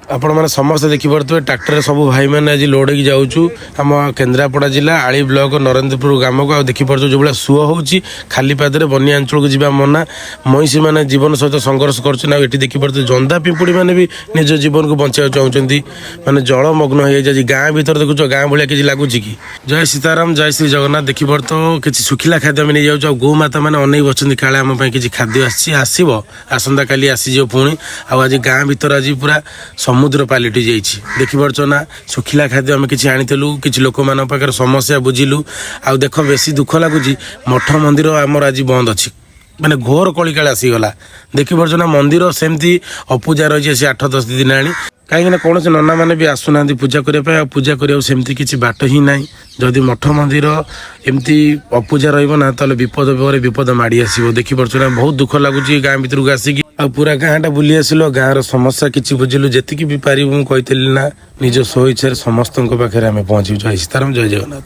ଆପଣମାନେ ସମସ୍ତେ ଦେଖିପାରୁଥିବେ, ଟ୍ରାକ୍ଟରରେ ସବୁ ଭାଇମାନେ ଆଜି ଲୋଡ଼ ହେଇକି ଯାଉଛୁ ଆମ କେନ୍ଦ୍ରାପଡ଼ା ଜିଲ୍ଲା ଆଳି ବ୍ଲକ ନରେନ୍ଦ୍ରପୁର ଗ୍ରାମକୁ। ଆଉ ଦେଖିପାରୁଛୁ, ଯେଉଁଭଳିଆ ସୁଅ ହେଉଛି, ଖାଲି ପାଦରେ ବନ୍ୟା ଅଞ୍ଚଳକୁ ଯିବା ମନା। ମଇଁଷିମାନେ ଜୀବନ ସହିତ ସଂଘର୍ଷ କରୁଛନ୍ତି। ଆଉ ଏଠି ଦେଖିପାରୁଥିବେ, ଜନ୍ଦା ପିମ୍ପୁଡ଼ି ମାନେ ବି ନିଜ ଜୀବନକୁ ବଞ୍ଚାଇବାକୁ ଚାହୁଁଛନ୍ତି। ମାନେ ଜଳମଗ୍ନ ହେଇଯାଇଛି ଆଜି ଗାଁ ଭିତରେ। ଦେଖୁଛ, ଗାଁ ଭଳିଆ କିଛି ଲାଗୁଛି କି? ଜୟ ସୀତାରାମ, ଜୟ ଶ୍ରୀ ଜଗନ୍ନାଥ। ଦେଖିପାରୁଥିବ, କିଛି ଶୁଖିଲା ଖାଦ୍ୟ ଆମେ ନେଇଯାଉଛୁ। ଆଉ ଗୋମାତା ମାନେ ଅନେଇ ବସିଛନ୍ତି, କାଳେ ଆମ ପାଇଁ କିଛି ଖାଦ୍ୟ ଆସିଛି। ଆସିବ, ଆସନ୍ତାକାଲି ଆସିଯିବ ପୁଣି। ଆଉ ଆଜି ଗାଁ ଭିତରେ ଆଜି ପୁରା ସମୁଦ୍ର ପାଲଟି ଯାଇଛି, ଦେଖିପାରୁଛ ନା? ଶୁଖିଲା ଖାଦ୍ୟ ଆମେ କିଛି ଆଣିଥିଲୁ, କିଛି ଲୋକମାନଙ୍କ ପାଖରେ ସମସ୍ୟା ବୁଝିଲୁ। ଆଉ ଦେଖ, ବେଶୀ ଦୁଃଖ ଲାଗୁଛି, ମଠ ମନ୍ଦିର ଆମର ଆଜି ବନ୍ଦ ଅଛି। ମାନେ ଘୋର କଳିକାଳ ଆସିଗଲା, ଦେଖିପାରୁଛ ନା? ମନ୍ଦିର ସେମିତି ଅପୂଜା ରହିଛି ସେ 8-10 ଦିନ ହେଲାଣି। କାହିଁକିନା କୌଣସି ନନାମାନେ ବି ଆସୁନାହାନ୍ତି ପୂଜା କରିବା ପାଇଁ। ଆଉ ପୂଜା କରିବାକୁ ସେମିତି କିଛି ବାଟ ହିଁ ନାହିଁ। ଯଦି ମଠ ମନ୍ଦିର ଏମିତି ଅପୂଜା ରହିବ ନା, ତାହେଲେ ବିପଦ ପରେ ବିପଦ ମାଡ଼ି ଆସିବ। ଦେଖିପାରୁଛ ନା? ବହୁତ ଦୁଃଖ ଲାଗୁଛି ଗାଁ ଭିତରକୁ ଆସିକି। ଆଉ ପୁରା ଗାଁଟା ବୁଲି ଆସିଲୁ, ଗାଁର ସମସ୍ୟା କିଛି ବୁଝିଲୁ। ଯେତିକି ବି ପାରିବୁ, ମୁଁ କହିଥିଲି ନା, ନିଜ ସ୍ୱଇଚ୍ଛାରେ ସମସ୍ତଙ୍କ ପାଖରେ ଆମେ ପହଞ୍ଚିବୁ। ଜୟ ସୀତାରାମ, ଜୟ ଜଗନ୍ନାଥ।